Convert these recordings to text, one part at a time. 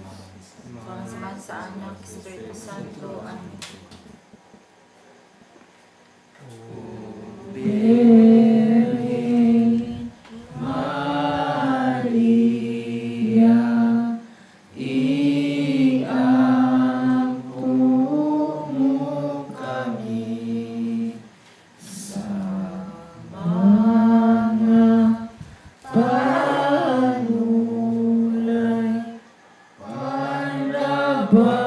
Sa sa Anak, Espiritu Santo. Amen. Virgin Maria, iampo mo kami sa mga panulay, panabangan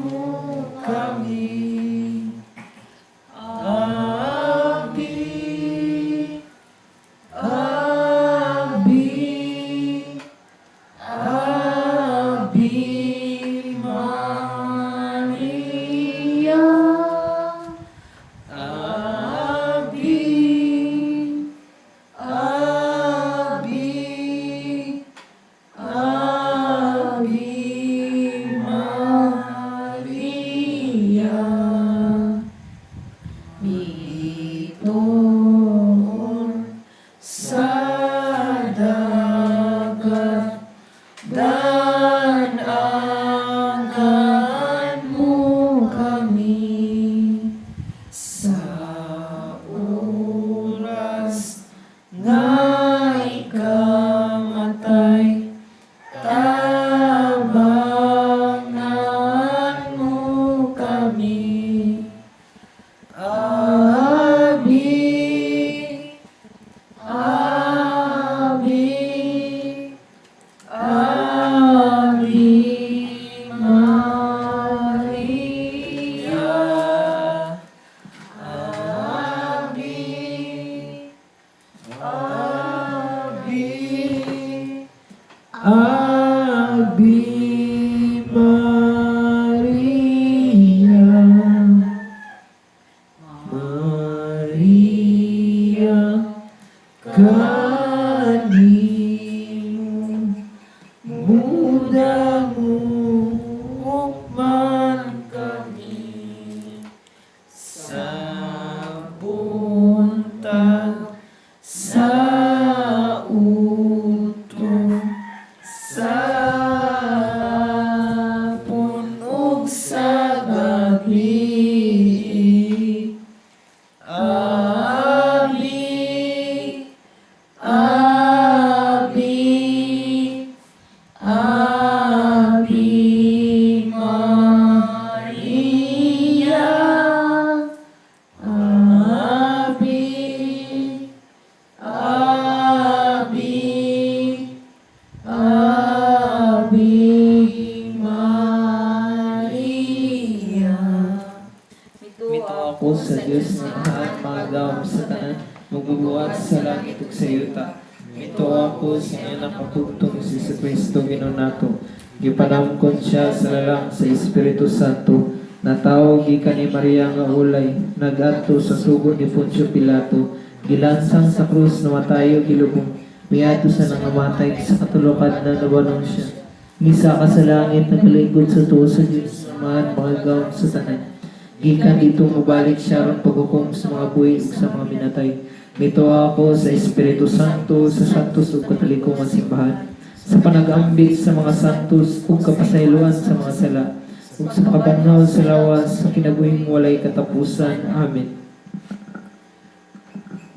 mo kami. Abi, Abi, Abi Maria, Abi, Abi, Abi Maria. Mituon sa dagat, dan-angan mo kami sa oras nga ikamatay, tabangan mo kami. Abi, Abi, Abi Maria, Abi, Abi, Abi Maria. Maria, kanimo mudangop man kami sa buntag, sa udto, sa hapon ug sa gabi. Abi, Abi, Abi Maria, Abi, Abi, Abi Maria. Mituo Mituo ako sa Diyos nga Amahan, makagagahom sa tanan, magbubuhat sa langit ug sa yuta. Mituo ako sa iyang Anak nga bugtong si Kristo Ginoo nato. Gipanamkon siya sa lalang sa Espiritu Santo. Natawo gikan ni Maria nga ulay, nagadto sa sugo ni Poncio Pilato. Gilansang sa krus, namatay ug gilubong. Miadto sa nangamatay, sa katulo ka adlaw nabanhaw siya. Misaka sa langit, nagalingkod sa tuo sa Diyos, Amahan, makagagahom sa tanan. Gikan didto mobalik siya aron paghukom sa mga buhi ug sa mga minatay. Mituo ako sa Espiritu Santo, sa Santos ug Katoliko nga simbahan, sa panag-ambit sa mga santos ug kapasayloan sa mga sala, ug sa pagkabanhaw sa lawas sa kinabuhing walay katapusan. Amen.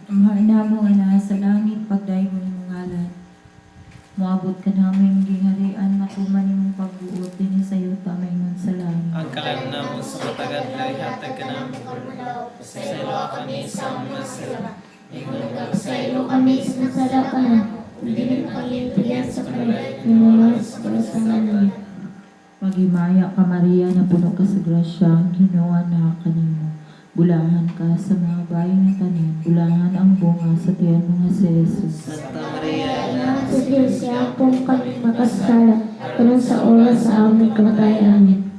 Amahan namo nga naa sa langit, pagdaygon imong ngalan. Moabot kanamo imong gingharian, matuman imong pagbuot dinhi sa yuta maingon sa langit. Ang kalan namo sa matag adlaw ihatag kanamo. Pasayloa kami sa among mga sala. Ingon pagpasaylo kami sa nasala kanamo, ug dili pag-intriyan sa panulay, nga sa kalusangan. Amen. Maghimaya ka, Maria, na puno ka sa grasya, ang Ginoo naa kanimo. Bulahan ka sa mga babae nga tanan, bulahan ang bunga sa tiyan mo nga si Jesus. Santa Maria, Inahan sa Diyos, iampo kami makasasala, karon sa oras sa aming kamatayan. Amen.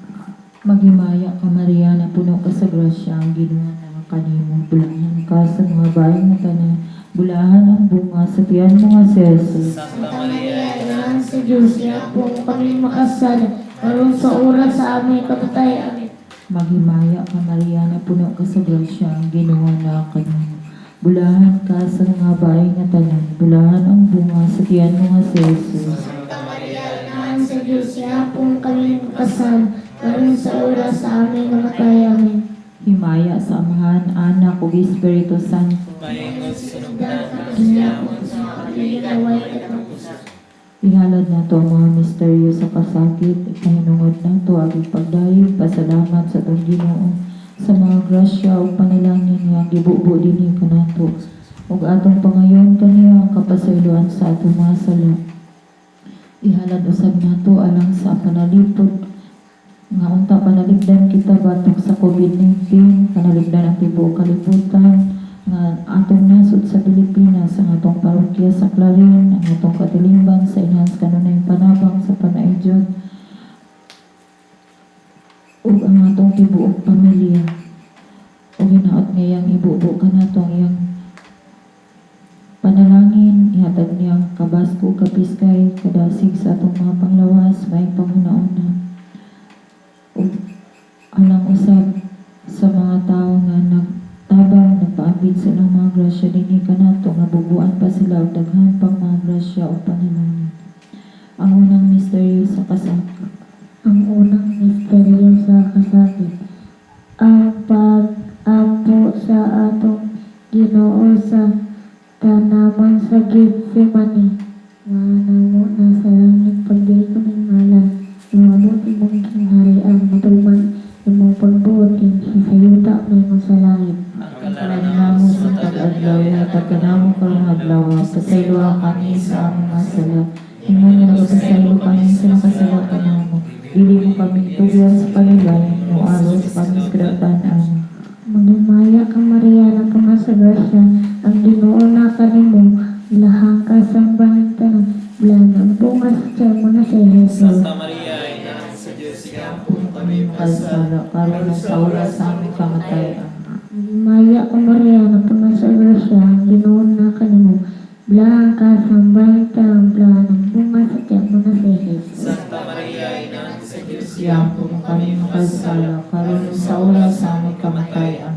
Maghimaya ka, Maria, na puno ka sa grasya, ang Ginoo naa kanimo. Bulahan ka sa mga babae nga tanan, bulahan ang bunga sa tiyan mo nga si Jesus. Santa Maria, Inahan sa Diyos, iampo kami makasasala, karon sa oras sa aming kamatayan. Amen. Maghimaya ka, Maria, na puno ka sa grasya, ang Ginoo naa kanimo. Bulahan ka sa mga babae nga tanan, bulahan ang bunga sa tiyan mo nga si Jesus. Santa Maria, Diyos, iampo kami makasala, karon sa oras sa aming kamatay. Amen. Himaya sa Amahan, Anak, ug Espiritu Santo. Maingon sa sinugdan, Karon sa gihapon, sa mga katuigan, way katapusan. Ihalad nato ang mga misteryo sa kasakit, ipahinungod nato agi pagdayeg, pasalamat sa atong Ginoo sa mga grasya ug panalangin nga gibubo dinhi kanato ug atong pangayon kaniya ang kapasayloan sa atong mga sala. Ihalad usab nato alang sa panalipod nga unta panalipdan kita batok sa COVID-19, panalipdan ang tibuok kalibutan, nga atong nasod sa Pilipinas, ang atong parokya sa Clarin, ang atong katilingban sa Enhanced Kanunay Panabang sa Panaidyon, ug ang atong tibuok pamilya. Ug hinaot nga iyang ibubo kanato ang iyang panalangin, ihatag niyang kabasko, kapiskay, kadasig sa atong mga panglawas, maayong panghuna-una. Ug alang usab sa mga tawo nga nagtabang, nagpaambit sa ilang mga grasya dinhi kanato nga bubuan pa sila og daghan pang mga grasya o panalangin. Ang unang misteryo sa kasakit. Ang unang misteryo sa kasakit, ang pag-ampo sa atong Ginoo sa tanaman sa Getsemani. Nga namo na sa langit, pagdiri kaming ngalan, umabot imong gingharian, matuman imong pagbuot dinhi sa yuta mahimo sa langit. Ang Kalan namo sa tag-adlaw, ihatag kanamo karong adlaw, pasayloa kami sa among mga sala. Ingon nga nagapasaylo kami sa nakasala kanamo. Dili mo kami tugyan sa panulayan, moalos kami sa kadautan. Amen. Maghimaya ka, Maria, na puno sa grasya, ang Ginoo na kanimo, lahang ka sa bahay tanan, blaan ang bunga sa tiyan mo na si Jesus. Santa Maria, Ina sa Diyos, iampo kami makasala, Kasala, karon sa oras sa aming kamatayan. Maghimaya ka, Maria, na puno sa grasya, ang Ginoo na kanimo, blaan ka sa bahay tanan, blaan ang bunga sa tiyan mo na si Jesus. Santa Maria, Ina sa Diyos, Iampo mo kami makasala, karon sa oras sa aming kamatayan.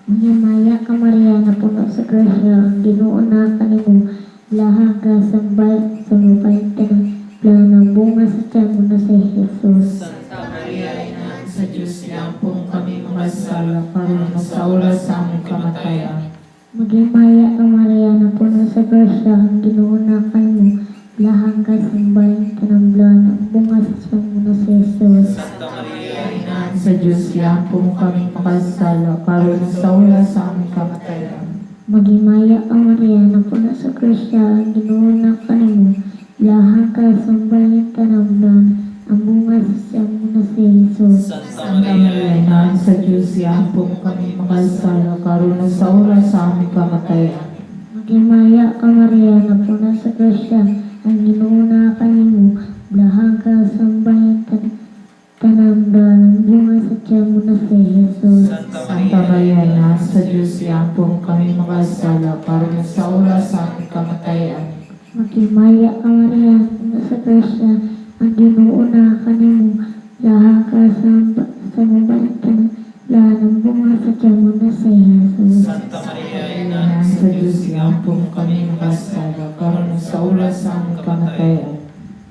Maghimaya ka, Maria, na puno sa grasya, ang Ginoo na kanimo, lahang ka sa bahay tanan, blaan ang bunga sa tiyan mo na si Jesus. Santa Maria, Ina sa Diyos, iampo kami Makasala, makasala, karon sa oras sa aming kamatayan. Maghimaya ka, Maria, na puno sa grasya, ang Ginoo na kanimo, lahang ka sa bahay tanan, blaan ang bunga sa tiyan mo na si Jesus. Santa Maria, Ina Sa Diyos, iampo mo kami makasala, karon sa oras sa aming kamatayan. Maghimaya ka, Maria, na puno sa grasya, ang Ginoo na kanimo, lahang ka sa bahay tanan, blaan ang bunga sa tiyan mo na si Jesus. Santa Santa Maria, Maria, Ina sa Diyos, iampo mo kami makasala, karon sa oras sa aming kamatayan. Maghimaya ka, Maria, na puno sa grasya, ang Ginoo na kanimo, lahang ka sa bahay tanan, blaan ang bunga sa tiyan mo na si Jesus. Santa Santa Maria, Ina sa Diyos, iampo mo kami makasala, karon sa oras sa aming kamatayan. Maghimaya ka, Maria, puno sa grasya, ang Ginoo na kanimo, lahang ka sa bahay tanan, blaan ang bunga sa tiyan mo na si Jesus. Santa Maria, Ina Ina sa Diyos, iampo mo kami makasala, karon sa oras sa aming kamatayan.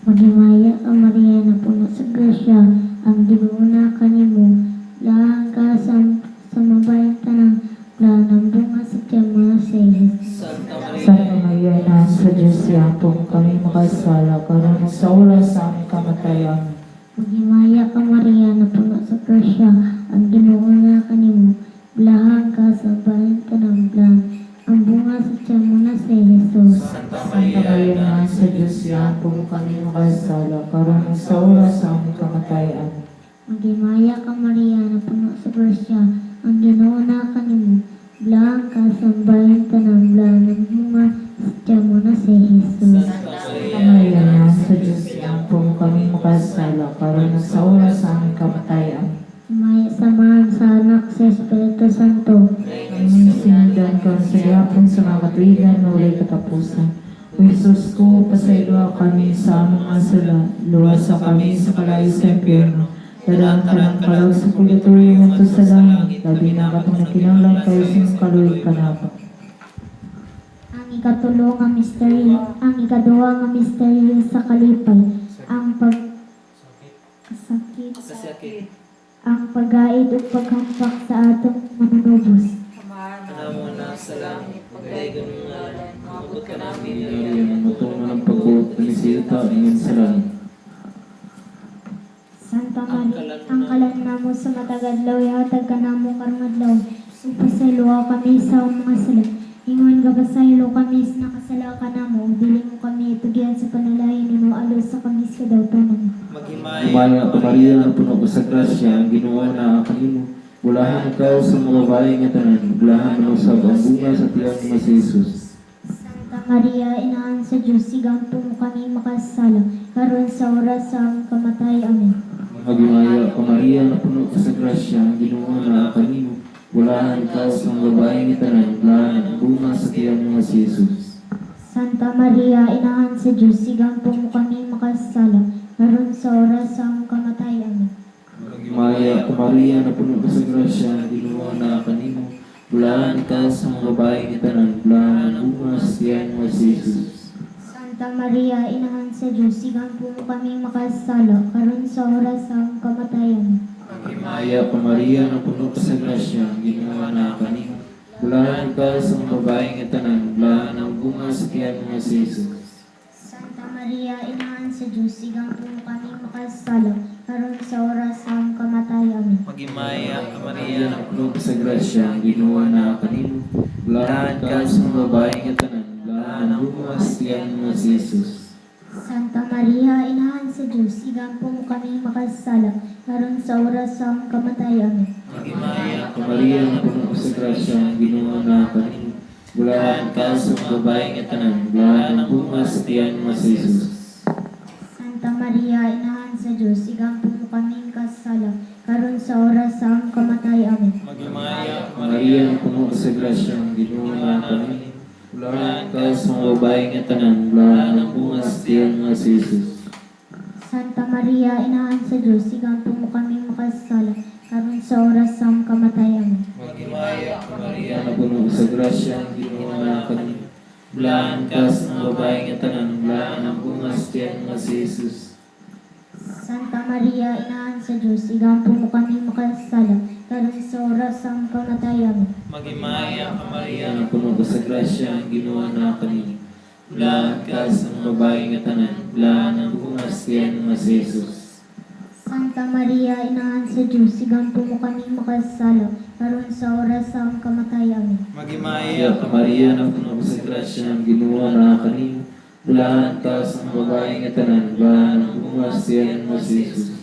Maghimaya ka, Maria, na puno sa grasya, ang Ginoo na kanimo, lahang ka sa bahay tanan, blaan ang bunga sa tiyan mo na si Jesus. Santa Maria, Santa Maria, Ina sa Diyos, iampo mo kami makasala, karon sa oras sa aming kamatayan. Maghimaya ka, Maria, na puno sa grasya, ang Ginoo na kanimo, lahang ka sa bahay tanan, blaan ang bunga sa tiyan mo na si Jesus. Santa Santa Maria, Maria, Ina sa Diyos, iampo mo kami makasala, karon sa oras sa aming kamatayan. Maghimaya ka, Maria, na puno sa grasya, ang Ginoo na kanimo, blaan ka sa bahay tanan, blaan ang bunga sa tiyan mo na si Jesus. Santa Santa Maria, Ina sa Diyos, iampo mo kami makasala, karon sa oras sa aming kamatayan. Himaya samahan sa Anak, sa Espiritu Santo. Aming sinundan ka sa gihapon sa mga katuigan na walay katapusan. O Jesus ko, pasayloa kami sa among mga sala, luwasa kami sa kalayo sa impyerno. Dadaan ka ng kalaw sa purgatorio ngadto sa langit, labi na katong nagkinahanglan kaayo sa imong kaluoy panabang. Ang ikatulo nga misteryo, ang ikaduha nga misteryo sa kalipay, ang Kasakit. Ang pagait ug paghampak sa atong Manunubos. Amahan Namo na sa langit, pagdaygon mong ngalan, moabot kanami Gingharian, matuman ang pagbuot dinhi sa yuta ingon sa langit. Santa Maria, ang kalan namo sa matag adlaw ihatag kanamo karong adlaw. Ug pasayloa kami sa among mga sala. Ingon nga pasaylo kami sa nakasala kanamo ug dili mo kami tugyan sa panulahin hinuo alos sa kami sa kadawtonon. Maghimaya Himaya ka Maria, puno ka sa grasya, ang Ginoo naa kanimo. Bulahan ikaw sa mga babae nga tanan, bulahan man usab ang bunga sa tiyan nga si Jesus. Santa Maria, inahan sa Diyos, sigampo mo kami makasala, karon sa oras sa among kamatay. Amen. Maghimaya ka Maria, puno ka sa grasya, ang Ginoo naa kanimo. Bulahan ikaw sa mga babae nga tanan, bulahan ang bunga sa tiyan nga si Jesus. Santa Maria, inahan sa Diyos, sigampo mo kami makasala, karon sa oras sa among kamatay. Amen. Maghimaya ka Maria, puno ka sa grasya, ang Ginoo naa kanimo. Bulahan ikaw sa mga babae nga tanan, bulahan ang bunga sa tiyan nga si Jesus. Santa Maria, inahan sa Diyos, sigampo mo kami makasala, karon sa oras sa among kamatay. Amen. Maghimaya ka Maria, puno ka sa grasya, ang Ginoo naa kanimo. Bulahan ikaw sa mga babae nga tanan, bulahan ang bunga sa tiyan nga si Jesus. Santa Maria, inahan sa Diyos, sigampo mo kami makasala, karon sa oras sa among kamatay. Amen. Maghimaya ka Maria, Puno ka sa grasya, ang Ginoo naa kanimo. Bulahan ikaw sa mga babae nga tanan, bulahan ang bunga sa tiyan nga si Jesus. Santa Maria, inahan sa Diyos, igampo mo kami makasala, karon sa oras sa among kamatay. Amen. Maghimaya Ka Maria, puno ka sa grasya, ang Ginoo naa kanimo. Bulahan ka sa mga babae nga tanan, bulahan ang bunga sa tiyan nga si Jesus. Santa Maria, inahan sa Diyos, igampo mo kami makasala, karon sa oras sa among kamatay. Amen. Maghimaya ka Ka Maria, puno ka sa grasya, ang Ginoo naa kanimo. Bulahan ka sa mga babae nga tanan, bulahan ang bunga sa tiyan nga si Jesus. Santa Maria, inahan sa Diyos, igampo mo kami makasala, karon sa oras sa among kamatay. Amen. Maghimaya ka Maria, Maria, puno ka sa grasya, ang Ginoo naa kanimo. Bulahan ka sa mga babae nga tanan, bulahan ang bunga sa tiyan nga si Jesus. Santa Maria, inahan sa Diyos, igampo mo kami makasala, karon sa oras sa among kamatay. Amen. Maghimaya ka Maria, Maria, puno ka sa grasya, ang Ginoo naa kanimo. Bulahan ka sa mga babae nga tanan, bulahan ang bunga sa tiyan nga si Jesus. Santa Maria, inahan sa Diyos, sigampo mo kami makasala, karon sa oras sa among kamatay. Amen. Maghimaya Maria, ka Maria, puno ka sa grasya, ang Ginoo naa kanimo. Bulahan ka sa mga babae nga tanan, bulahan ang bunga sa tiyan nga si Jesus.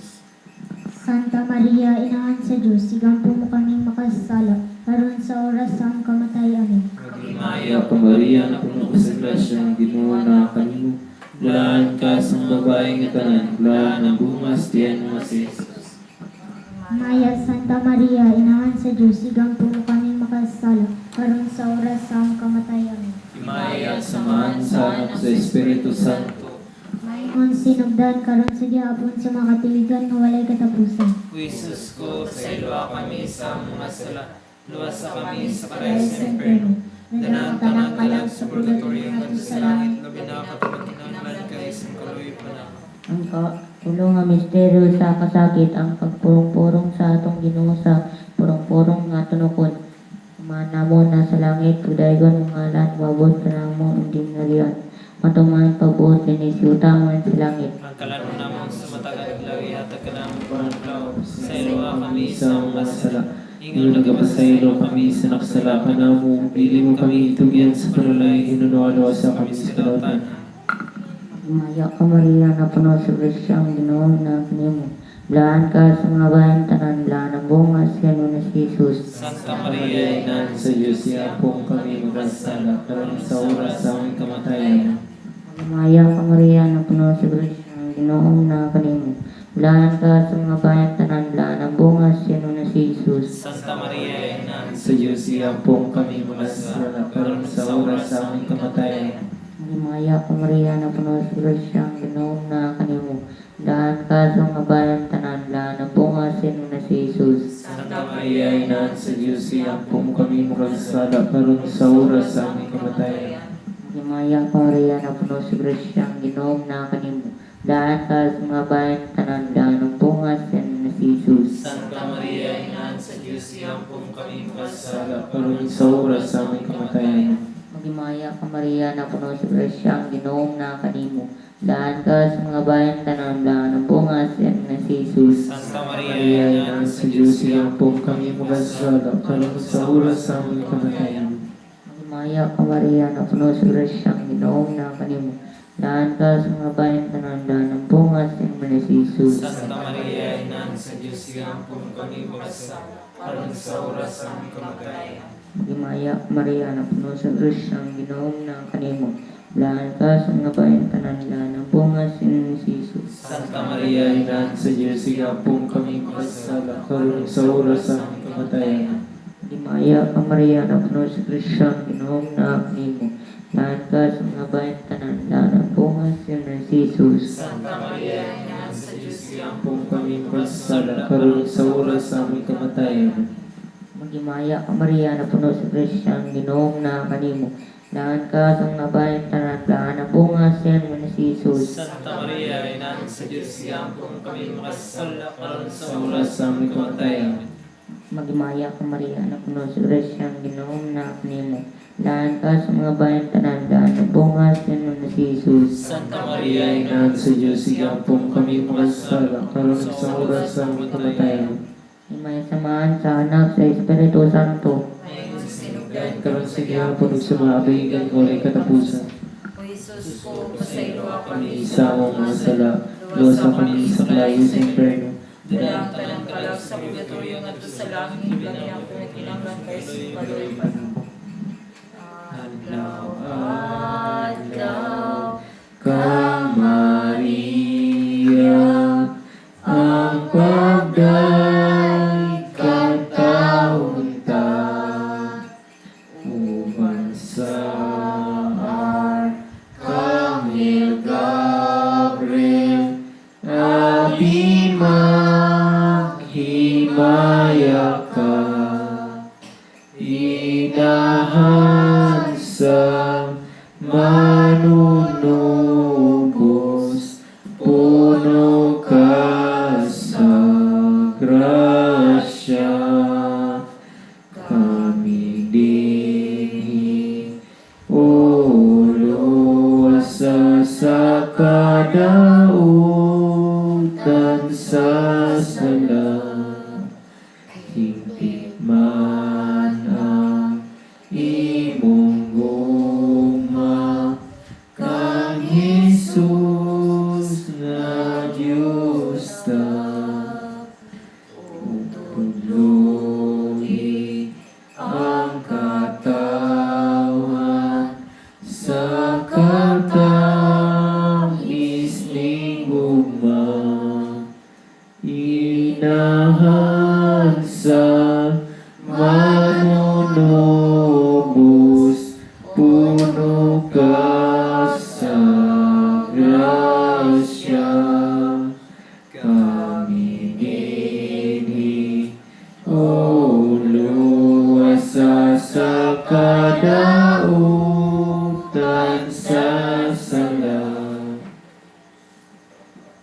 Santa Maria, inahan sa Diyos, sigampo mo kami makasala, karon sa oras sa among kamatay. Amen. Maghimaya Maria, ka Maria, puno ka sa grasya, ang Ginoo naa kanimo. Bulahan ka sa mga babae nga tanan, bulahan ang bunga sa tiyan nga si Jesus. Maya Santa Maria, inahan sa Diyos, sigampo mo kami makasala, karon sa oras sa among kamatay. Amen. Himaya Samahan sa Anak sa Espiritu Santo. Maingon sinugdan karon sa gihapon sa mga katiligan nga walay katapusan. O Jesus ko, pasayloa kami sa among mga sala, luwasa kami sa karay sa impyerno. Dala ang tanang kalag sa purgatorio ngadto sa langit, labi na katulad kinahanglan kay isang kaluoy pa na. Ang kaulo nga misteryo sa kasakit ang pagpurong-purong sa atong Ginoo sa purong-purong nga tunokon. Ama namo na sa langit, pagdaygon mong ngalan, moabot kanamo ang gingharian. Matuman pagbuot dinhi sa yuta man sa langit. Ang kalan namon sa matag adlaw, ihatag kanamo karong adlaw. Pasayloa kami sa among mga sala. Ingon nagapasaylo kami sa nakasala kanamo, dili mo kami itugyan sa panulay, hinunualo sa kami sa kalautan. Maya ka Maria, na puno sa grasya ang Ginoo na kanimo. Blaan ka sa mga bayan tanan, blaan ang bunga sa tiyan na si Jesus. Santa Maria, Inahan sa Diyos, iapong kami magkasala, karon sa oras sa aming kamatayan. Maya ka Maria, na puno sa grasya ang Ginoo na kanimo. Blaan ka sa mga bayan tanan, blaan ang bunga sa tiyan na si Jesus. Santa Maria, Inahan Sa Diyos, iapong kami magkasala, karon sa oras sa aming kamatayan. Maya ka Maria, na puno sa grasya ang Ginoo na kanimo. Blaan ka sa mga bayan tanan, blaan ang bunga sa tiyan na si Jesus. Santa Maria, Inahan sa Diyos, iapong kami magkasala, karon sa oras sa aming kamatayan. Maya ka Maria, na puno sa grasya ang Ginoo na kanimo. Blaan ka sa mga bayan tanan, blaan ang bunga sa tiyan na si si Jesus. Santa Maria, Inahan sa Diyos, iampo kami makasala, Karon sa oras sa aming kamatayan. Maghimaya ka Maria, napuno sa grasya ang Ginoong naa kanimo. Blaan ka sa mga babaeng tanan, blaan ang bunga sa tiyan nga si Jesus. Santa Maria, Maria, Inahan Inahan sa Diyos, iampo kami makasala, karon sa oras sa aming kamatayan. Maghimaya ka Maria, napuno sa grasya ang Ginoong naa kanimo. Blaan ka sa mga babaeng tanan, blaan ang bunga sa tiyan nga si Jesus. Santa Maria, Inahan sa Diyos, iampo kami makasala, karon sa oras sa aming kamatayan. Maghimaya ka Maria, napuno sa grasya ang Ginoong naa kanimo. Blaan ka sa mga babaeng tanan, blaan ang bunga sa tiyan nga si Jesus. Santa Maria, Maria, Inahan sa Diyos, iampo kami makasala, karon sa oras sa aming kamatayan. Maghimaya ka Maria, napuno sa grasya ang Ginoong naa kanimo. Blaan ka sa mga babaeng tanan, blaan ang bunga sa tiyan nga si Jesus. Santa Maria, Inahan sa Diyos, Iampo kami makasala, karon sa oras sa aming kamatayan. Maghimaya ka Maria, napuno sa grasya ang Ginoong naa kanimo. Blaan ka sa mga babaeng tanan, blaan ang bunga sa tiyan nga si Jesus. Santa Maria, Inahan sa Diyos, iampo kami makasala, karon sa Sa oras sa aming kamatayan. Maghimaya ka Maria, napuno sa grasya ang Ginoong naa kanimo. Blaan ka sa mga babaeng tanan, blaan ang bunga sa tiyan nga si Jesus. Santa Maria, Maria, Inahan sa Diyos, iampo kami makasala, karon sa oras sa aming kamatayan. Himayasamahan sa Anak sa Espiritu Santo. Mayon sa sinugdan, Karon sa gihapon ug sa mga abigan walay katapusan. O Jesus ko, pasayloa kami Sa among mga sala, luwasa kami sa kalayo sa impyerno. Dala ang tanang kalaw sa purgatorio ngadto sa langit, labi na kung nagkinahanglan kay sa paloy pa. Adlaw, adlaw, Ka Maria, ang pagday kataunta, uban sa Arkanghel Gabriel, abi maghimaya ka, inahan sa manunubos, puno ka sa grasya. Kami dinhi, o luwasa sa kadautan sa sala. Hingpit man ang imong gugma kang Jesus nga Diyos ta. Tudloi ang katawhan sa katamis ning gugma. Inahan sa manunubos, puno ka sa grasya. Kami dinhi, o luwasa sa kadautan sa sala.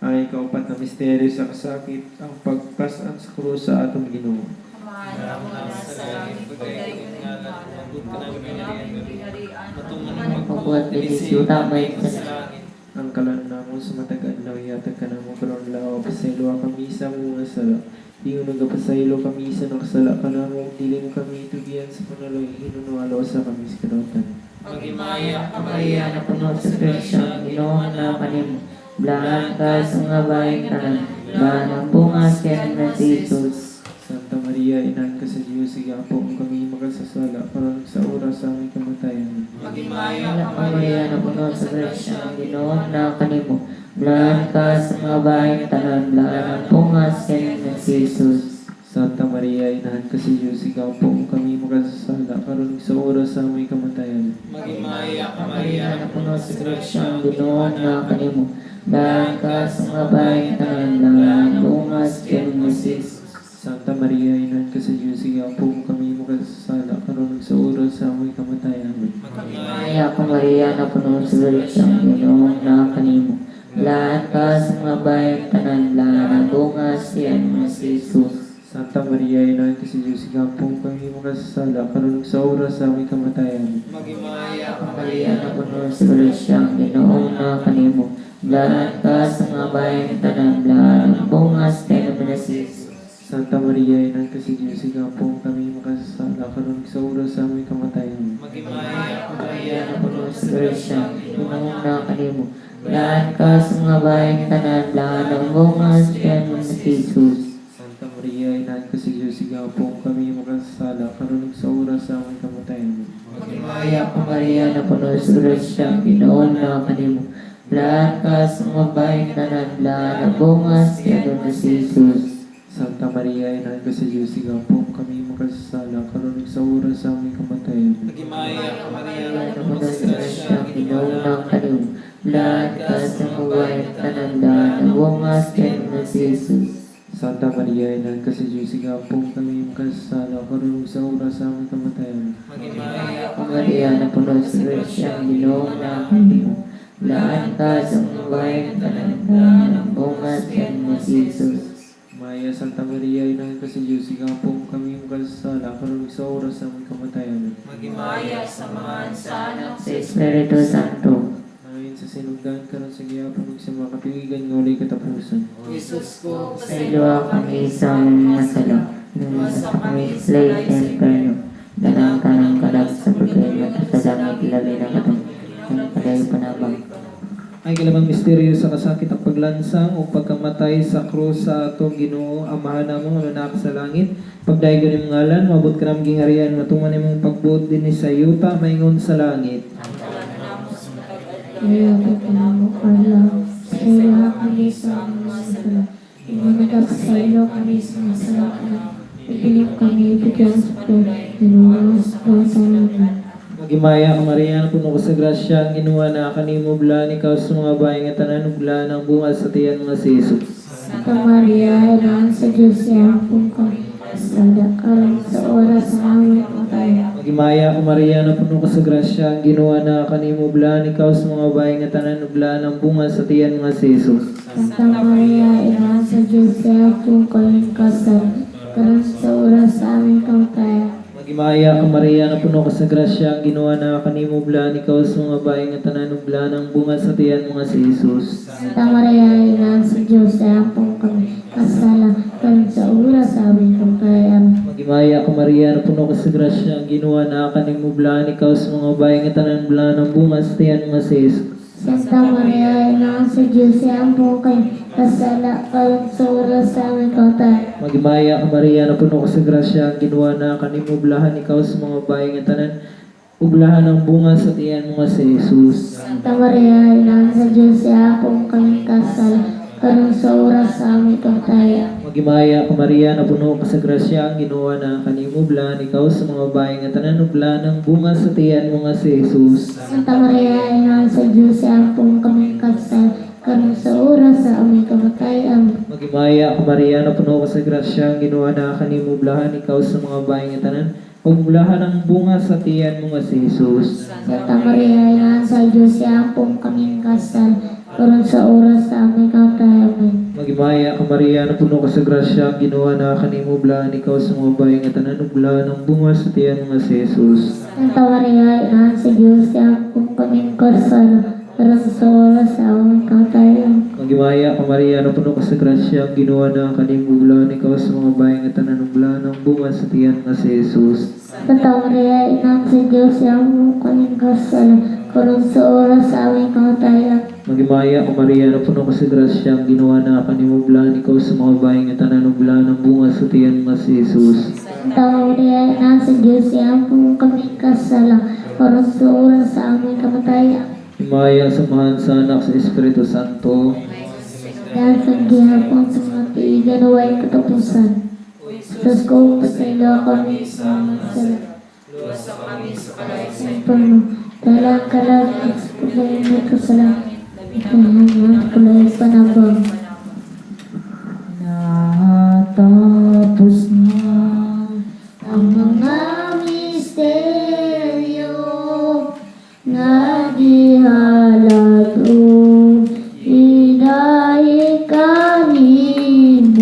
Ay kaupat na misteryo sa kasakit ang pagpas-an sa krus sa atong Ginoo. Amahan mo na sa langit, pagdayon ng ngalan, Mabuti ka mabuti namin namin gingharian, gingharian, matungan matuman ang ang Pagbuhat pagbuhat dinhi dinhi sa yuta, may may sa langit. Ang kalan namo sa matag adlaw ihatag kanamo karon law pasaylo kami sa among mga sala. Ingon nagapasaylo kami sa nakasala kanamo ug dili mo kami tugian sa panaloy hinunualo sa kami sa kadautan. Maghimaya ka Maria, napuno sa grasya ang Ginoong naa kanimo. Blaan ka sa mga babaeng tanan, blaan ang bunga sa tiyan nga si Jesus. Santa Maria, inahan ka sa Diyos, igapo mo kami makasasala karon sa oras sa aming kamatayan. Maghimaya Wala ka Maria, napuno sa grasya ang Ginoong naa kanimo. Blaan ka sa mga babaeng tanan, blaan ang bunga sa tiyan nga si Jesus. Santa Maria, inahan ka sa Diyos, igapo mo kami makasasala karon sa oras sa aming kamatayan. Maghimaya ka Maria, Maria, napuno sa grasya ang Ginoong naa kanimo. Blaan ka sa mga babaeng tanan, blaan ang bunga sa tiyan nga si Jesus. Santa Maria, inahan ka sa Diyos, igapo mo kami makasasala karon sa oras sa aming kamatayan. Maghimaya Maria ka Maria, napuno sa grasya ang Ginoong naa kanimo. Blaan ka sa mga babaeng tanan, blaan ang bunga sa tiyan nga si Jesus. Santa Maria, Inahan ka sa Diyos, igampong kami makasasala, karon ug sa oras sa aming kamatayan. Maghimaya ka Maria, napuno sa grasya, ang Ginoo naa kanimo. Blaan ka sa mga babaeng tanan, blaan ang bunga sa tiyan nga si Jesus. Santa Maria, Inahan ka sa Diyos, igampong kami makasasala, karon ug sa oras sa aming kamatayan. Maghimaya ka Maria, Maria, napuno sa grasya, ang Ginoo naa kanimo. Blaan ka sa mga babaeng tanan, blaan ang bunga sa tiyan nga si Jesus. Santa Maria, Inahan ka sa Diyos, igampong kami makasasala, karon ug sa oras sa aming kamatayan. Maghimaya ka Maria, napuno sa grasya, ang Ginoo naa kanimo. Blaan ka sa mga babaeng tanan, blaan ang bunga sa tiyan nga si Jesus. Santa Maria, Inahan ka sa Diyos, igampong kami makasasala, karon ug sa oras sa aming kamatayan. Maghimaya ka Maria, Napuno sa grasya, ang Ginoo naa kanimo. Blaan ka sa mga babaeng tanan, blaan ang bunga sa tiyan nga si Jesus. Santa Maria, Inahan ka sa Diyos, igampong kami makasasala, karon ug sa oras sa aming kamatayan. Maghimaya ka Maria, napuno sa grasya, ang Ginoo naa kanimo. Blaan ka sa mga babaeng tanan, blaan ang bunga sa tiyan nga si Jesus. Maya Santa Maria, Inahan ka sa Diyos, igampong kami makasasala, karon ug sa oras sa aming kamatayan. Maghimaya Maya samahan sa anak Sa Espiritu Santo. Ayon sa sinugdan karon sa gihapon ug sa mga katuigan nga walay katapusan. Jesus ko, Pasayloa kami sa among mga sala, Luwasa kami sa lahi sa impyerno, Dala ang tanang kalag sa pagkain sa langit, labi na katong padayon panabang. Ang ikalabang misteryo sa kasakit, ang paglansang o pagkamatay sa krus sa atong Ginoo. Amahan namo nga naa ka sa langit, pagdaygon imong ngalan, moabot kanamong gingharian, matuman imong pagbuot dinhi sa yuta maingon sa langit. Ihatag kanamo adlaw, pasayloa kami sa among mga sala, ingon nagapasaylo kami sa mga sala kanamo. Ug dili mo kami tugian sa pagsulay, hinuon sa kamatayon. Maghimaya ka Maria, puno ka sa grasya, ang Ginoo naa kanimo, blaan ikaw sa mga babae nga tanan ug blaan ang bunga sa tiyan nga si Jesus. Santa Maria, Inahan sa Diyos, iampong kami kasala, karon sa oras sa aming kamatayon. Maghimaya ka Maria, puno ka sa grasya, ang Ginoo naa kanimo, blaan ikaw sa mga babae nga tanan ug blaan ang bunga sa tiyan nga si Jesus. Santa Maria, Inahan sa Diyos, iampong kami kasala, karon sa oras sa aming kamatayon. Maghimaya ka Maria, puno ka sa grasya, ang Ginoo naa kanimo, blaan ikaw sa mga babae nga tanan ug blaan ang bunga sa tiyan nga si Jesus. Santa Maria, Inahan sa Diyos, iampong kami kasala, karon sa oras sa aming kamatayon. Maghimaya ka Maria, puno ka sa grasya, ang Ginoo naa kanimo, blaan ikaw sa mga babae nga tanan, blaan ang bunga sa tiyan nga si Jesus. Santa Maria, Inahan sa Diyos, iampong kami kasala, karon sa oras sa aming kamatayon. Maghimaya ka Maria, puno ka sa grasya, ang Ginoo naa kanimo, blaan ikaw sa mga babae nga tanan ug blaan ang bunga sa tiyan nga si Jesus. Santa Maria, Inahan sa Diyos, iampong kami kasala, karon sa oras sa aming kamatayon. Maghimaya ka Maria, puno ka sa grasya, ang Ginoo naa kanimo, blaan ikaw sa mga babae nga tanan ug blaan ang bunga sa tiyan nga si Jesus. Santa Maria, Inahan sa Diyos, iampong kami kasala, karon sa oras sa aming kamatayon. Maghimaya ka Maria, puno ka sa grasya, ang Ginoo naa kanimo, blaan ikaw sa mga babae nga tanan ug blaan ang bunga sa tiyan nga si Jesus. Santa Maria, Inahan sa Diyos, iampong kami kasala, karon sa oras sa aming kamatayon. Maghimaya ka Maria, puno ka sa grasya, ang Ginoo naa kanimo, blaan ikaw sa mga babae nga tanan ug blaan ang bunga sa tiyan nga si Jesus. Santa Maria, Inahan sa Diyos, iampong kami kasala, karon sa oras sa aming kamatayon. Maghimaya ka Maria, puno ka sa grasya, ang Ginoo naa kanimo, blaan ikaw sa mga babae nga tanan ug blaan ang bunga sa tiyan nga si Jesus. Santa Maria, Inahan sa Diyos, iampong kami kasala, karon sa oras sa aming kamatayon. Maghimaya ka Maria, puno ka sa grasya, ang Ginoo naa kanimo, blaan ikaw sa mga babae nga tanan ug blaan ang bunga sa tiyan nga si Jesus. Santa Maria, Inahan sa Diyos, iampong kami kasala, karon sa oras sa aming kamatayon. Himaya sa Amahan, sa Anak, sa Espiritu Santo. Dahil sa gihapon sa mga tuigan na way katapusan. Diyos ko, pasayloa kami sa mga sala. Luwasa kami sa kalay sa Impyerno, dala ang kalag at sa pagdayon sa langit, ikaw kulay panabang. Natapos na Ang mga misteryo nga gihalad ug idahi kanimo.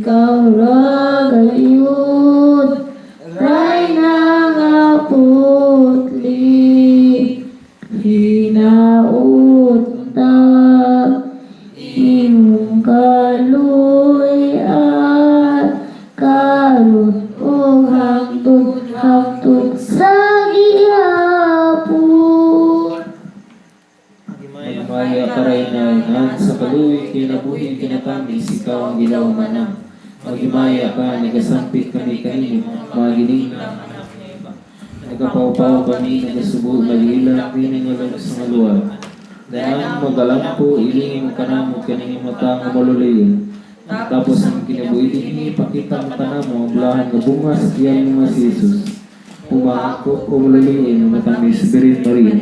Ikaw ra gayud, Reyna nga putli, hinaot ta imong kaluoy karon ug hangtod hangtod sa gihapon. Maghimaya ka, Reyna, inahan sa kaluoy, kinabuhi, kinatamis, ikaw ang gilawmanan. Maghimaya ka, nagasampit kami kanimo, mga giniglang anak ni Eva. Nagapawpaw kami, nagasubo, malila, pinangulog sa maluwag. Danang magalampo, ilingin mo kanamo, kaning mata nga malulayon. Tapos ang kinabuhi dinhi, ipakita mo kanamo ang bulahan nga bunga sa tiyan mo nga si Jesus. Umangko o malulayon, matamis, Birhen Maria.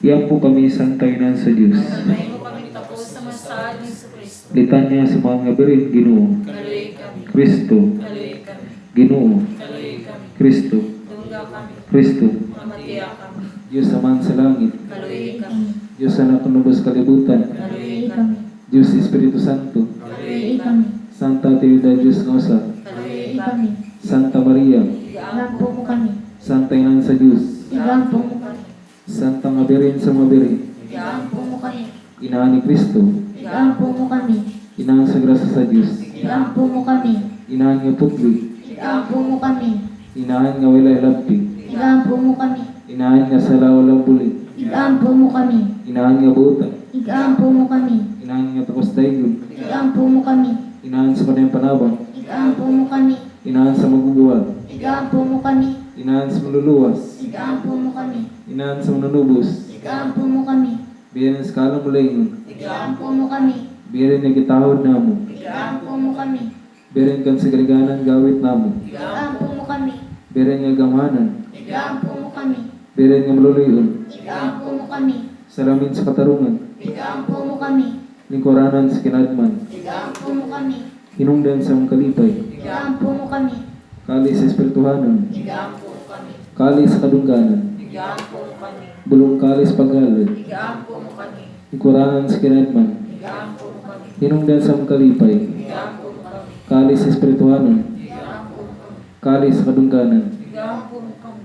Iyan po kami santay sa Diyos. Mahimo kami takos sa mga saad ni Kristo. Litanya sa mga Birhen, Ginoo. Kaluoy kami. Kristo, Kaluoy kami. Ginoo, Kaluoy kami. Kristo, Dungga kami. Kristo, Mamatiya kami. Diyos Amahan sa langit, Kaluoy kami. Diyos Anak nubos kalibutan, Kaluoy kami. Diyos Espiritu Santo, Kaluoy kami. Santa Trinidad Diyos nga usa, Kaluoy kami. Santa Maria, Igampo mo kami. Santa Inan sa Diyos, Igampo mo kami. Santa nga Birhen sa mga Birhen, Igampo mo kami. Inahan ni Kristo, Igampo mo kami. Inahan sa grasya sa Diyos, Igampo mo kami. Inahan nga putli, Igampo mo kami. Inahan nga walay lampi, Igampo mo kami. Inahan nga sala walang bulit, Igampo mo kami. Inahan nga buotan, Igampo mo kami. Inahan nga takos daygon, Igampo mo kami. Inahan sa kaniyang panabang, Igampo mo kami. Inahan sa maguguwag, Igampo mo kami. Inahan sa maluluwas, Igampo mo kami. Inahan sa manunubos, Igampo mo kami. Biyanin sa kalang mulayngon, Igampo mo kami. Biyanin nga gitahod namo, Igampo mo kami. Biyanin kan sa galiganan gawit namo, Igampo mo kami. Biyanin nga gamhanan, Igampo mo kami. Biyanin nga maluluyon, Igampo mo kami. Salamin sa katarungan, Igampo mo kami. Lingkuranan sa kinadman, Igampo mo kami. Hinungdan sa mga kalipay, Igampo mo kami. Kali sa espirituhanon, Igampo mo kami. Kali sa kadungganan, Igampo mo kami. Bulong kali sa paghalad, Igampo mo kami. Lingkuranan sa kinadman, Igampo mo kami. Hinungdan sa mga kalipay, Igampo mo kami. Kali sa espirituhanon, Igampo mo kami. Kali sa kadungganan, Igampo mo kami.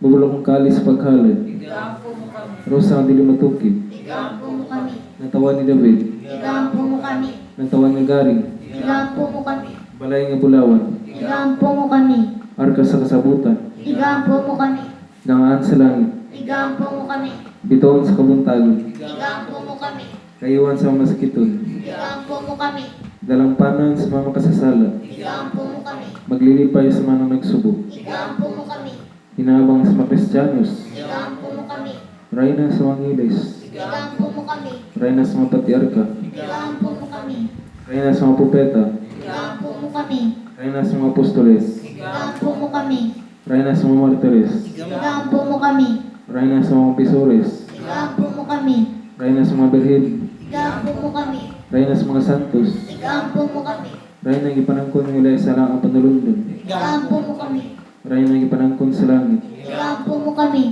Bubulong kali sa paghalad, Igampo mo kami. Rosa ang dili matukid, Igampo mo kami. Natawan ni David, Igampo mo kami. Natawan nga garing, Igampo mo kami. Balay nga bulawan, Igampo mo kami. Arka sa kasabutan, Igampo mo kami. Dangaan sa langit, Igampo mo kami. Bituon sa kabuntagon, Igampo mo kami. Kayuan sa mga masakiton, Igampo mo kami. Dalampanan sa mga makasasala, Igampo mo kami. Maglilipay sa mga nagsubo, Igampo mo kami. Hinabang sa mga Kristiyanos, Igampo mo kami. Reyna sa mga Angeles, Igampo mo kami. Reyna sa mga Patriarka, Igampo mo kami. Reyna sa mga Propeta, Igampo mo kami. Reyna sa mga Apostoles, Igampo mo kami. Reyna sa mga Martires, Igampo mo kami. Reyna sa mga Pisores, Igampo mo kami. Reyna sa mga Birhen, Igampo mo kami. Reyna sa mga Santos, Igampo mo kami. Reyna ang gipanangkon ng ilay sa lang ang panulundon, Igampo mo kami. Reyna ang gipanangkon sa langit, Igampo mo kami.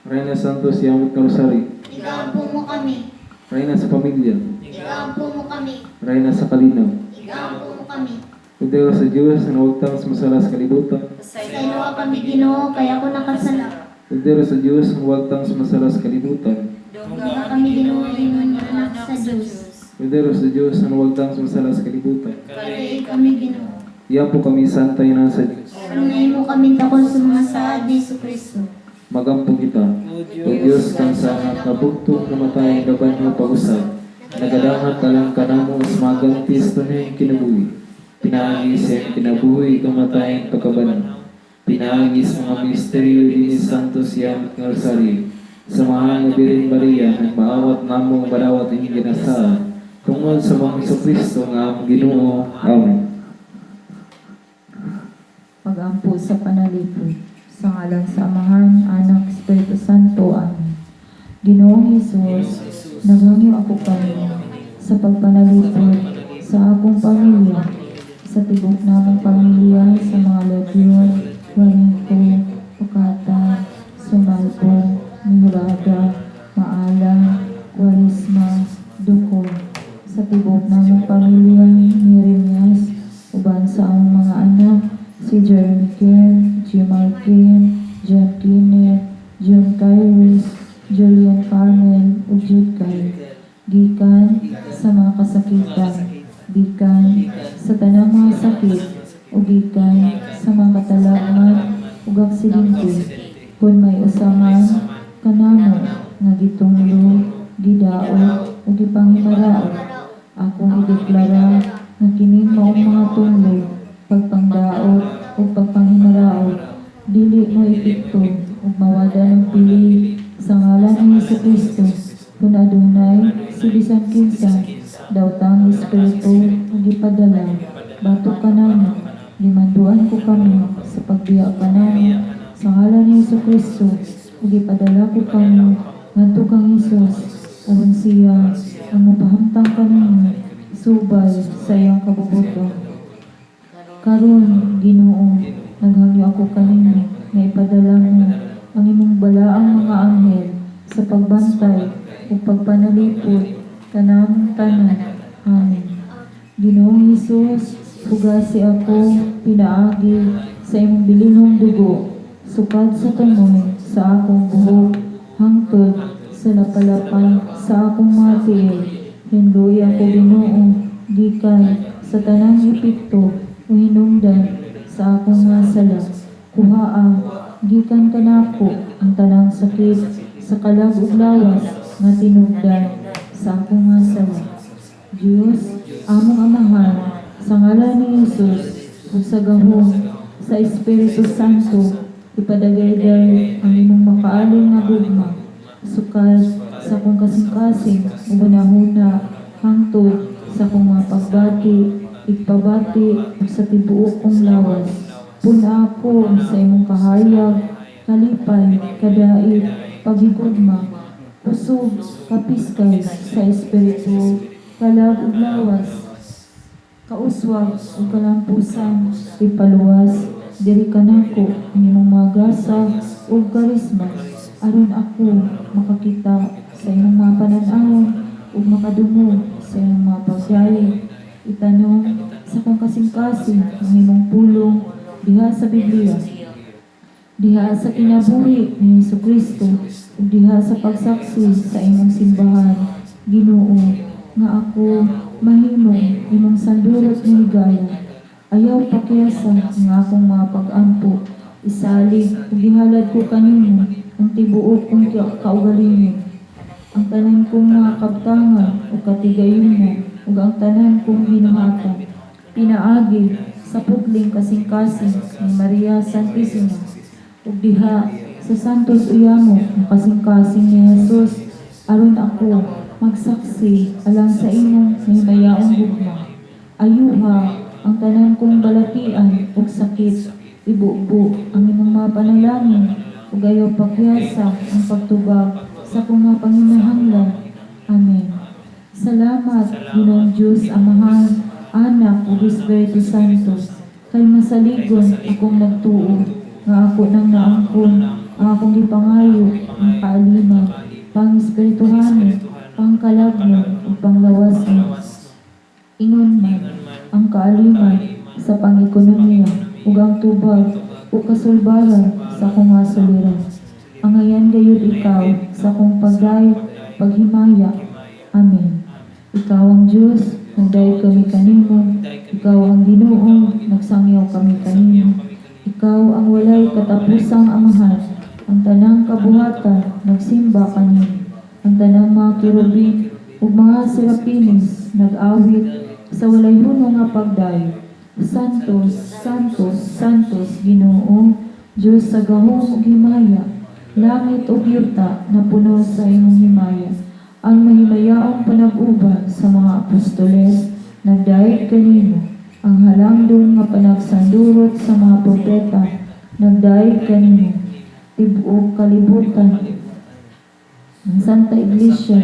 Reyna Santos yamot nga rosary, Igampo mo kami. Reyna sa pamilya, Igampo mo kami. Reyna sa kalinaw. Igampo mo kami. Kudero sa Diyos, na huwagtang sa masala sa kalibutan. Pasayloa kami, Ginoo, kay ako nakasala. Kudero sa Diyos, na huwagtang sa masala sa kalibutan. Dungga kami, Ginoo, ingon nga anak sa Diyos. Kudero sa Diyos, na huwagtang sa masala sa kalibutan. Kaluoy kami, Ginoo. Iyan po kami santa ina sa Diyos. Aron mo kami takol sa mga saad ni Kristo. Magampo kita. O Diyos, kang sa nga kabugtong namatay ang laban nga pag-usab. Nagadangat alang kanamo sa magantis tunay kinabuhi. Pinaagi sa iyong kinabuhi, kamatayan pagkabanal. Pinaagi sa mga misteryo din ni Santos Yamit nga Rosario. Sa mahal na Birhen Maria, nagmaawat namo ang balawat inyong ginasaan. Tungod sa mga Hesus Kristo nga among Ginoo. Amen. Pagampo sa panalipod. Sa ngalan sa Amahan, Anak, Espiritu Santo. Amen. Ginoong Hesus, nagangyo ako kanimo sa pagpanalipod sa akong pamilya, sa tibok namong pamilya, sa mga Legion, Juanico, Pukatan, Sumalpong, Mihurada, Maala, Kwarisma, Duko, sa tibok namong pamilya, Niremias, si Jeremy Ken, G. Martin, John Kenneth, John Kairis, Julian Carmel, ug Jude Kyle. Gikan sa mga kasakitan, gikan sa tanang mga sakit, ug gikan sa mga katalagman ug aksidente, kung may usa man kanamo nga gitunglo, gidaot, ug gipanghimaraot, akong ideklara nga kining maong mga tunglo, pagpangdaot ug pagpanghimaraot, dili mo epekto ug mawad-an ang pili sa ngalan ni Hesukristo. Kung adunay si bisan kinsa daotang espiritu nga gipadala batok kanamo, gimanduan ko kamo sa pagbiya kanamo sa ngalan ni Hesukristo ug gipadala ko kamo ngadto kang Hesus aron siya ang mopahamtang kaninyo subay sa iyang kabubut-on. Karon, Ginoo, naghangyo ako kaninyo nga ipadala mo ang imong balaang mga anghel sa pagbantay ug pagpanalipod kanamong tanan. Amen. Ginoong Hesus, hugasi ako pinaagi sa imong bilinhong dugo, sukad sa tumoy sa akong buhok hangtod sa lapalapa sa akong mga tiil. Hinloy ako, Ginoo, gikan sa tanang epekto o hinungdan sa akong mga sala. Kuhaa gikan kanako ang tanang sakit sa kalag ug lawas nga tinugdan sa akong mga sala. Diyos, among Amahan, sa ngalan ni Jesus ug sa gahom sa Espiritu Santo, ipadagayday ang imong makaalam nga gugma sukad sa akong kasing-kasing ug hunahuna hangtod sa akong mga pagbati, igpabati ug sa tibuok kong lawas. Pun-a ako sa imong kahayag, kalipay, kadait, paghigugma, kusog, kapiskay sa espiritu, kalag ug lawas, kauswag ug kalampusan. Ipaluwas diri kanako ang imong mga grasa ug karisma aron ako makakita sa imong mga panan-awon ug makadungog sa imong mga pagdaig. Itanom sa akong kasing-kasing ang imong pulong diha sa Biblia, diha sa kinabuhi ni Hesukristo ug diha sa pagsaksi sa imong simbahan, Ginoo, nga ako mahimong imong sandurot nga higala. Ayaw pakyasa ang akong mga pag-ampo. Isalig ug gihalad ko kanimo ang tibuok kong kaugalingon, ang tanan kong mga kabtangan ug katigayunan ug ang tanan kong binuhatan, pinaagi sa putling kasing-kasing ni Maria Santissima ug diha sa Santos Uyamo nga kasing-kasing ni Jesus, aron ako magsaksi alang sa imong mahimayaong gugma. Ayuha ang tanan kong balatian ug sakit. Ibubo ang imong mga panalangin ug ayaw pakyasa ang pagtubag sa akong mga panginahanglan. Amen. Salamat, Ginoong Diyos, Amahan, Anak, ug Espiritu Santo, kay masaligon akong nagtuo nga ako nang naangkon ang akong gipangayo ang kaaliman, pang espirituhanon, pangkalagnon, ug panglawason. Ingon man ang kaaliman sa pang-ekonomiya ug ang tubag o kasulbaran sa akong mga suliran. Angayan gayud ikaw sa akong pagdayeg, paghimaya. Amen. Ikaw ang Diyos, nagdayeg kami kanimo. Ikaw ang Ginoo, nagsangyaw kami kanimo. Ikaw ang walay katapusang Amahan. Ang tanang kabuhatan nagsimba kanimo. Ang tanang mga kerubin ug mga serapines nag-awit sa walay hunong nga pagdayeg. Santo, Santo, Santo, Ginoo, Diyos sa gahom ug himaya. Langit ug yuta napuno sa imong himaya. Ang mahimayaong panag-uban sa mga apostoles nagdayeg kanimo. Ang halangdon nga panagsandurot sa mga propeta nagdayeg kanimo. Tibuok kalibutan, ang Santa Iglesia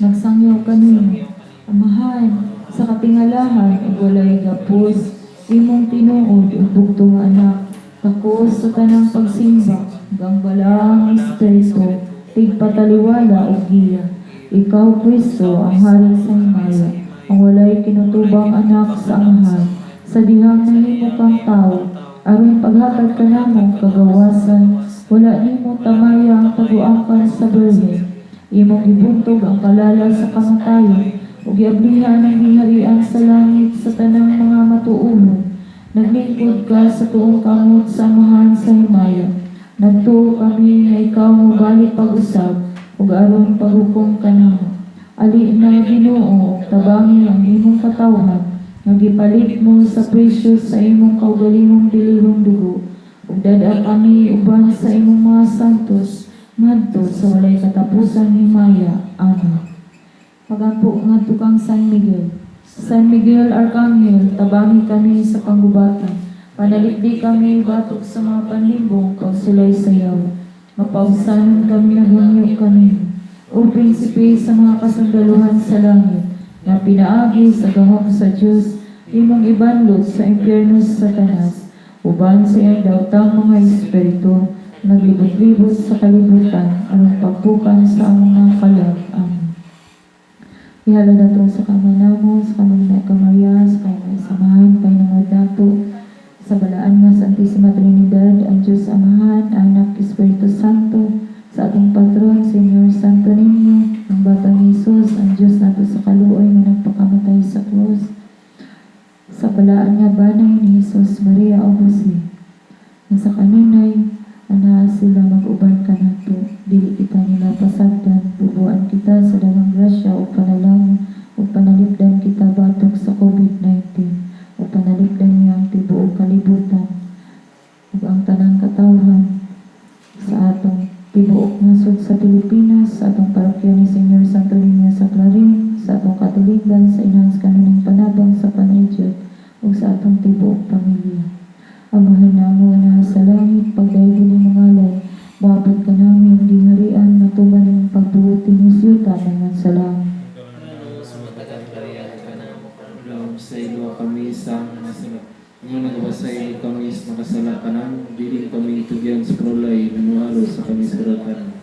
nagsangyaw kanimo. Amahan, sa katingalahan ug walay gapos, imong tinuod ug bugtong Anak, takos sa tanang pagsimba, ug ang Balaang Espiritu, tigpataliwala ug giya. Ikaw, Kristo, ang hari sa himaya, ang walay kinutubang Anak sa Amahan, sa dihang nahimo kang tao, Aron paghatag kanamo kagawasan, wala nimo tamaya ang taguakan sa Birhen. Imong gibuntog ang kalala sa kamatayon ug giablihan ang giharian sa langit sa tanang mga matuohon. Naglingkod ka sa tuong kamot sa Amahan sa himaya. Nagtuo kami nga ikaw mobalik pag-usab ug aron paghukom kanamo. Ali na, Ginoo, ug tabangi ang imong katawhan nga gipalit mo sa presyo sa imong kaugalingong bilihong dugo. Ug dad-a kami uban sa imong mga santos ngadto sa walay katapusang himaya. Amen. Pagampo ngadto kang San Miguel. San Miguel Arcangel, tabangi kami sa panggubatan. Panalipdi kami batok sa mga panlimbong kag sulay sa yawa. Mapaugsanon kami, naghangyo kanimo. O prinsipe sa mga kasundaluhan sa langit, nga pinaagi sa gahom sa Dios imong ibanlot sa impyerno sa Satanas, uban sa iyang daotang mga espiritu, naglibot-libot sa kalibutan, aron pagpukan sa among mga kalag. Amen. Ihalad nato sa kama namo, sa kamang ka Maria, sa kay samahan, pahinungod nato, sa balaan nga Santissima Trinidad, ang Diyos Amahan, Anak, Espiritu Santo, sa atong patron, Señor Santo Niño, ang Batang Jesus, ang Diyos nato sa kaluoy nga nagpakamatay sa krus, sa balaan nga banay ni Jesus, Maria o Jose, nga sa kanunay, anaa sila mag-uban kanato, dili kita nila pasagdan, bubuan kita sa daghang grasya o panalangin, o panalipdan kita batok sa COVID-19, o panalipdan niya ang tibuok kalibutan, ug ang tanang katawhan sa atong tibuok nasod sa Pilipinas, sa atong parokya ni Señor Santo Niño sa Clarin, sa atong katilingban, sa Inahan sa Kanunayng Panabang sa Panagyot, ug sa atong tibuok pamilya. Amahan namo na sa langit, pagdaygon imong ngalan, moabot kanamo imong gingharian, matuman imong pagbuot dinhi sa yuta ingon sa langit. Pasayloa kami sa among mga sala. Ingon nagapasaylo kami sa nakasala kanamo, dili kami itugyan sa panulay, hinuno alosa kami sa kadautan.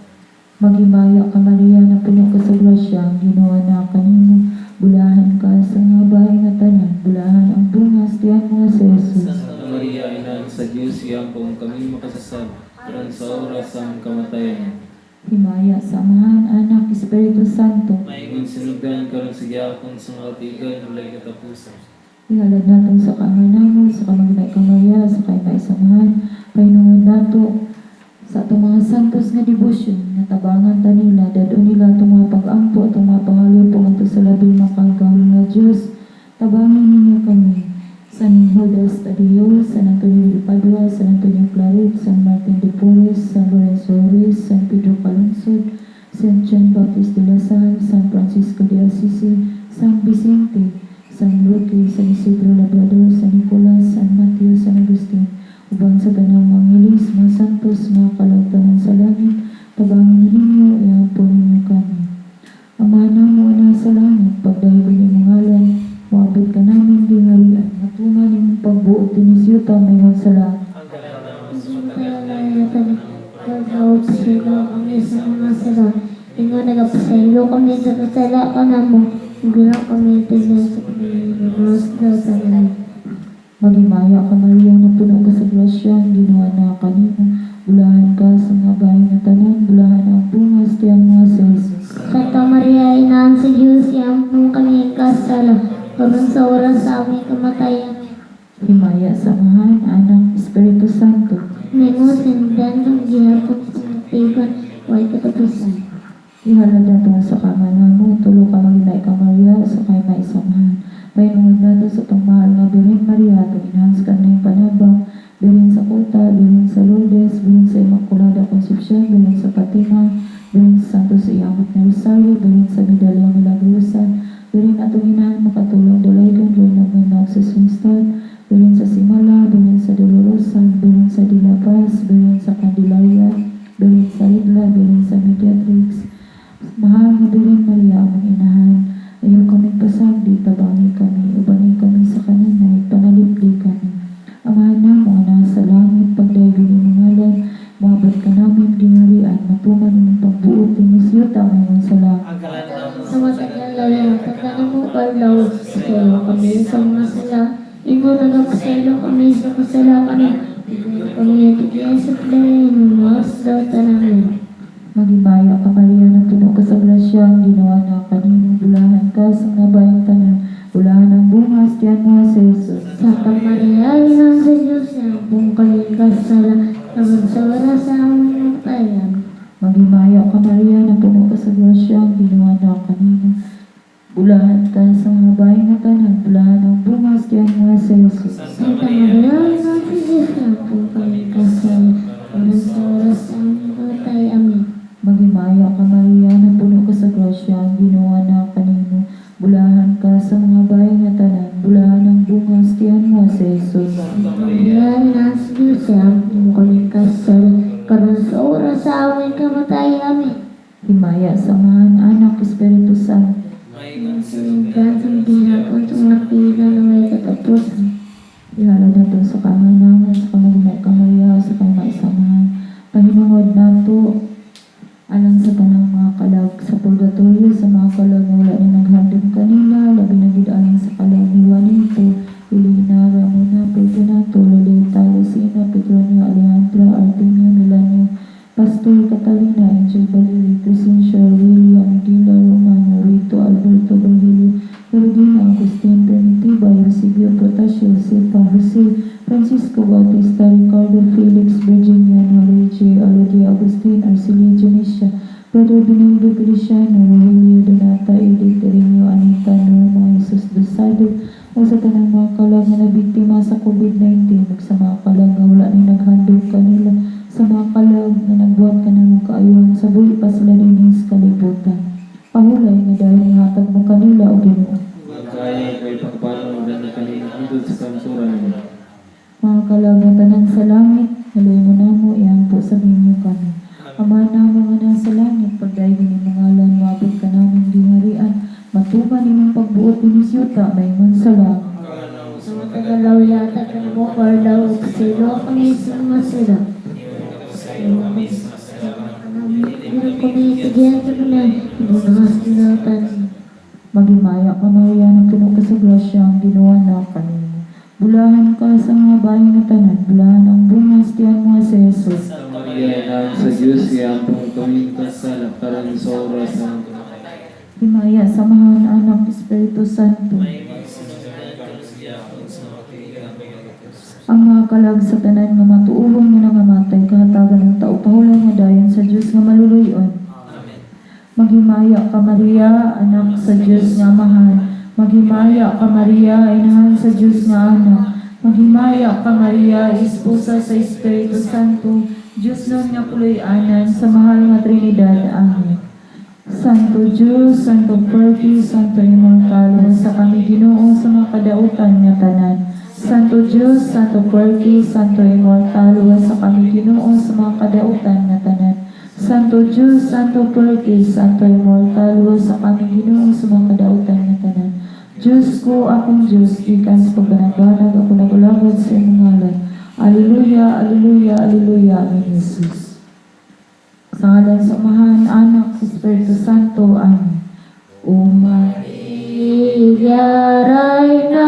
Maghimaya ka, Maria, na puno ka sa grasya, ang Ginoo naa kanimo, bulahan ka sa mga babae nga tanan, bulahan ang bunga sa tiyan mo nga si Jesus. Santa Maria, Inahan sa Diyos, iampo ang kami makasasala, karon sa oras sa among kamatayan. Himaya sa Amahan, Anak, Espiritu Santo. Maingon sinugdan karon sa gihapon sa mga katigan, walay katapusan. Ihalad nato sa kaama namo, sa kamagmay ka Maria, sa kay maisamahan, pahinungod nato sa atong mga santos nga debosyon, nga tabangan ta nila, dad-on nila atong mga pag-ampo, atong mga pangayo ngadto sa labing makagagahom nga Diyos. Tabangin ninyo kami. San Judas Tadeo, San Antonio de Padua, San Antonio Claret, San Martin de Porres, San Lorenzo Ruiz, San Pedro Calungsod, San John Baptist de la Salle, San Francisco de Assisi, San Vicente, San Roque, San Isidro Labrador, San Nicolas, San Mateo, San Agustin, uban sa tanang mga angeles, mga santos, mga kalagtanan sa langit, tabangin ninyo, iampo ninyo kami. Ama namo na sa langit, pagdaygon imong ngalan, moabot kanamo imong gingharian, matuman imong pagbuot dinhi sa yuta ingon sa langit. Pasaylo kami sa mga sala. Ingon nagapasaylo kami sa kasala kanamo. Ug dili kami itugyan sa panulay, sa tanan. Maghimaya ka, Maria, na puno ka sa grasya, ang Ginoo naa kanimo. Bulahan ka sa mga babae nga tanan, bulahan ang bunga sa tiyan mo nga si Jesus. Santa Maria, Inahan sa Diyos, iampo kami kasala, karon sa oras sa aming kamatayan. Himaya sa Amahan, Anak, Espiritu Santo. Maingon sinugdan sa gihapon sa mga katigan, way katapusan. Ihalad nato sa kama namo, tulo ka maghimaya ka Maria, sa kay maisamahan. Pahinungod nato sa atong mahal nga Birhen Maria, atong inahan sa kanunayng panabang, Birhen sa Kota, Birhen sa Lourdes, Birhen sa Immaculada Concepcion, Birhen sa Fatima, Birhen sa Santos Iamot na Rosario, Birhen sa Medalya Milagrosa, Birhen atong inahan makatulong dalaygon, Reyna of sa Schoenstatt, Birhen sa Simala, Birhen sa Dolorosa, Birhen sa De La Paz, Birhen sa Candelaria, Birhen sa Ridla, Birhen sa Mediatrix. Mahal nga Birhen Maria, among inahan, ayaw kami pasagdi, tabangi kami, ubani kami sa kanunay, panalipdi kami. Amahan namo na sa langit, pagdaygon imong ngalan, moabot kanamo imong gingharian, matuman imong pagbuot dinhi sa yuta ingon sa langit. Sa matag adlaw, ihatag kanamo karong, pasayloa kami sa mga sala. Ingon nagapasaylo kami sa kasala kanamo. Kami tigyan sa play, mas daw tanan. Maghimaya ka, Maria, nga puno ka sa grasya, ang Ginoo na kanimo, bulahan ka sa mga babaeng tanan, bulahan ang bunga sa tiyan mo, si Jesus. Santa Maria, Ina sa Diyos, ampon kami kasala, karon sa oras sa among kamatayan. Maghimaya ka, Maria, nga puno ka sa grasya, ang Ginoo na kanimo, bulahan ka sa mga babaeng nga tanan, bulahan ang bunga sa tiyan mo, si Jesus. Santa Maria, Ina sa Diyos, ampon kami kasala, karon sa oras sa among kamatayan. Amen. Maghimaya ka, Maria, nga puno ka sa grasya, ang Ginoo na kanimo, bulahan ka sa mga babaeng nga tanan, bulahan ang bunga sa tiyan mo, si Jesus. Santa Maria, Ina sa Diyos, ampon kami kasala, karon sa oras sa among kamatayan. Amen. Himaya sa Amahan, Anak, Espiritu Santo. Sinugdan sa ginapon sa mga pila na may katapusan. Ihalad nato sa kaanganahan, sa kamagumay ka, Maria, sa kang maisamahan. Pahinungod nato alang sa tanang mga kalag sa purgatorio, sa mga kalag nga wala ni naghandom kanila, labi na gid alang sa kalag ni Juanito, Elena, Ramona, Fortunato, Lolita, Lucina, Petronio, Alejandra, Artemio, Melanio, Pastor Catalina, Angel Valerie, Crescencio, William, Miguel, Romano, Rito, Alberto, Virgilio, Carolina, Agustin, Primitiva, Eusebio, Protasio, Josefa, Jose, Francisco Bautista, Ricardo, Felix, Virginia, Norige, Alodia, Agustin, Arcelio, Dionisio, Brother Benildo, Feliciano, Rogelio, Donata, Edith, Ireneo, Anita, Norma, Jesus Dosado, o sa tanang mga kalag nga nabiktima sa COVID-19, ug sa mga kalag nga wala ni naghandom kanila, sa mga kalag nga nagbuhat kanamo kaayuhan sa buhi pa sila dinhi sa kalibutan. Pahulay nga dayon ihatag mo kanila, o Ginoo. Kaya may pagpanaw na kanina hangtod sa kamturan. Mga kalag nga tanan sa langit, haloy mo namo, iampo sa ninyo kami. Ama namo nga nasa langit, pagdaygon imong ngalan, moabot kanamong gingharian, matuman imong pagbuot dinhi sa yuta, maingon sa langit. Sa matag adlaw ihatag kanamo karong ug pasayloa kami sa mga sala. Dili kami tugian sa panalay, hinuon sa kadautan. Maghimaya ka, Maria, nga puno ka sa grasya, ang Ginoo na kanimo. Bulahan ka sa mga babae nga tanan, bulahan ang bunga sa tiyan mo, si Jesus. Santa Maria, Ina sa Diyos, iampo kami kasala, karon sa oras ng Himaya sa Amahan, Anak, Espiritu Santo. Ang mga kalag sa tanan nga matuohon nga nangamatay, kahatagan ng tao pahulay nga dayon sa Dios nga maluluyon. Maghimaya ka, Maria, anak sa Dios nga Amahan. Maghimaya ka, Maria, inahan sa Dios nga Anak. Maghimaya ka, Maria, esposa sa Espiritu Santo, Dios nun nga puloy-anan sa mahal nga Trinidad. Amen. Santo Diyos, Santo Fuerte, Santo Immortal, sa kami Ginoo sa mga kadautan nga tanan. Santo Diyos, Santo Fuerte, Santo Immortal, sa kami Ginoo sa mga kadautan nga tanan. Santo Diyos, Santo Fuerte, Santo Immortal, sa kami Ginoo sa mga kadautan nga tanan. Diyos ko, akong Diyos, gikan sa pagbanagbanag ako nagulagad sa imong ngalan. Alleluia, Alleluia, Alleluia, Amen, Jesus. Sa ngalan sa Amahan, Anak, Espiritu Santo. Amen. O Maria, Reyna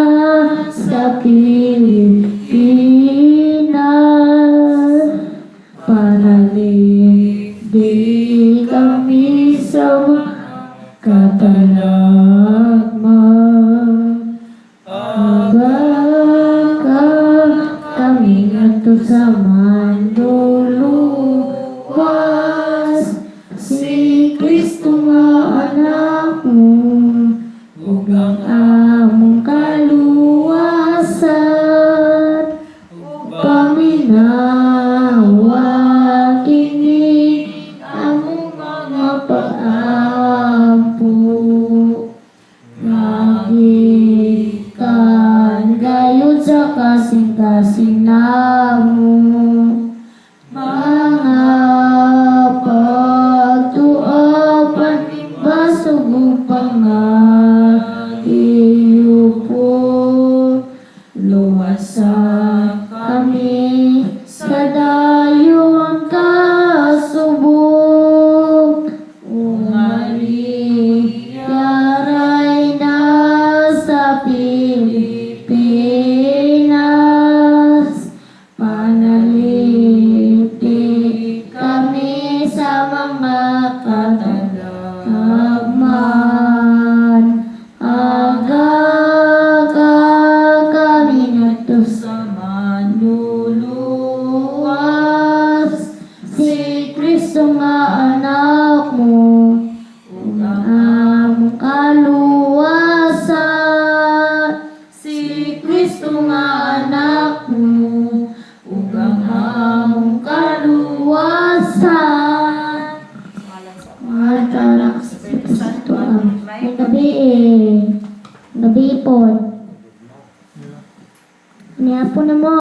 sa Pilipinas, panaligi kami sa mga katalagman. Abaka kami ngadto sa Manduluwas, si Kristo nga anak mo, ug ang among kaluwasan. Paminawa kini among mga pag-ampo. Gikan gayud sa kasing-kasing namo. Mga pagtuopan, basog ug pangayo po. Luwasa kami sa dayon kasubok. O Maria, Reyna sa Pilipinas, panaligi Son. Ngalan sa Mahal ka lang sa Espiritu Santo. Santo. Amen. May gabi eh. Gabi po. Niya po na mo.